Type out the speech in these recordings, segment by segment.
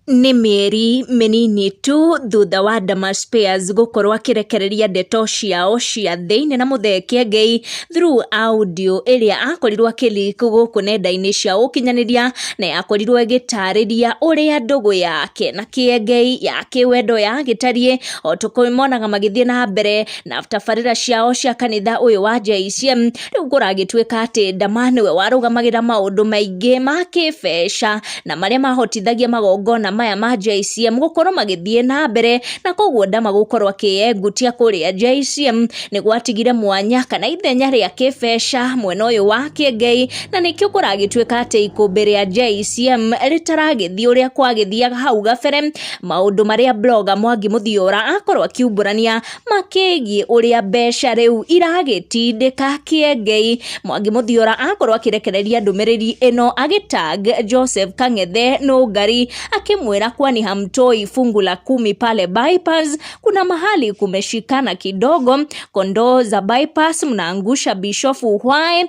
Nĩ mĩeri mĩnini tu thutha wa Dama Spears gũkorwo akĩrekereria ndeto ciao cia thĩinĩ na Muthee Kiengei through audio ĩrĩa akorirwo akĩ leak gũkũ nenda-inĩ cia ũkinyanĩria, na yakorirwo ĩgĩtarĩria ũrĩa ndũgũ yake na Kiengei ya kĩwendo yagĩtariĩ, o tũkĩmonaga magĩthiĩ na mbere na tabarĩra ciao cia kanitha ũyũ wa JCM. Rĩu kũragĩtuĩka atĩ Dama nĩwe warũgamagĩrĩra maũndũ maingĩ ma kĩbeca na marĩa mahotithagia magongona maya ma JCM gũkorwo magĩthiĩ na mbere, na koguo Dama gũkorwo akĩyengutia kũrĩa JCM nĩ gwatigire mwanya kana ithenya rĩa kĩbeca mwena ũyũ wa Kĩengei, na nĩkĩo kũragĩtuĩka atĩ ikũmbĩ rĩa JCM rĩtaragĩthiĩ ũrĩa kwagĩthiaga hau gabere. Maũndũ marĩa blogger Mwangi Mũthiora akorwo akiumbũrania makĩgiĩ ũrĩa mbeca rĩu iragĩtindĩka Kĩengei. Mwangi Mũthiora akorwo akĩrekereria ndũmĩrĩri ĩno agĩtag Joseph Kang'ethe Nũngari akĩmwĩra kwani hamtoi fungu la kumi pale bypass, kuna mahali kumeshikana kidogo, kondoo za bypass mnaangusha bishofu why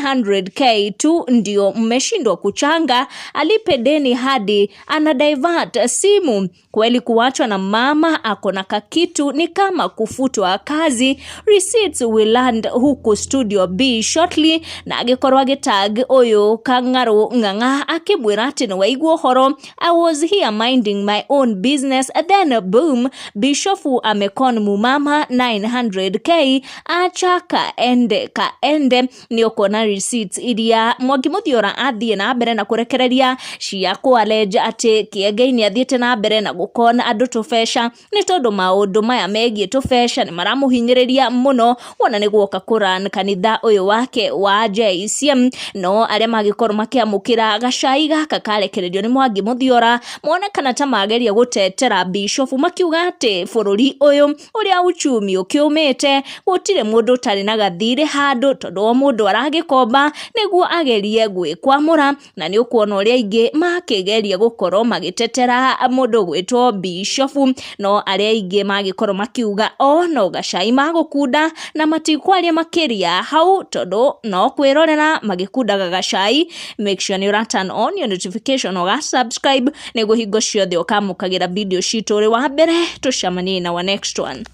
900K tu ndio mmeshindwa kuchanga, alipe deni hadi ana divert simu. Kweli kuachwa na mama ako na kakitu ni kama kufutwa kazi. Receipts will land huku Studio B shortly. Na agĩkorwo agĩtag ũyũ Kang'arũ Ng'ang'a akĩmwĩra atĩ nĩ waigua ũhoro, I was here minding my own business, then boom, bishofu amecon mumama 900K, acha kaende kaende. Nĩ ũkuona receipts iria Mwangi Mũthiora athiĩ na mbere na kũrekereria cia kũ-allege atĩ Kĩengei nĩ athiĩte na mbere na gũkona andũ tũbeca, nĩ tondũ maũndũ maya megiĩ tũbeca nĩ maramũhinyĩrĩria mũno wona nĩ guoka kũran kanitha ũyũ wake wa JCM. No arĩa magĩkorwo makĩamũkĩra gacai gaka karekererio nĩ Mwangi Mũthiora monekana ta mageria gũtetera bishofu, makiuga atĩ bũrũri ũyũ ũrĩa uchumi ũkĩũmĩte gũtirĩ mũndũ ũtarĩ na gathirĩ handũ, tondũ o mũndũ aragĩkomba nĩguo agerie gwĩkwamũra, na nĩ ũkuona ũrĩa aingĩ makĩgeria gũkorwo magĩtetera mũndũ gwĩtwo bishofu, no arĩa aingĩ magĩkorwo makiuga o no gacai magũkunda na matikwaria makĩria hau, tondũ no kwĩrorera magĩkundaga gacai. Make sure nĩ ũra turn on your notification, ũga subscribe nĩguo hingo ciothe ũkamũkagĩra video citũ ũrĩ wa mbere. Tũcemanie na our next one.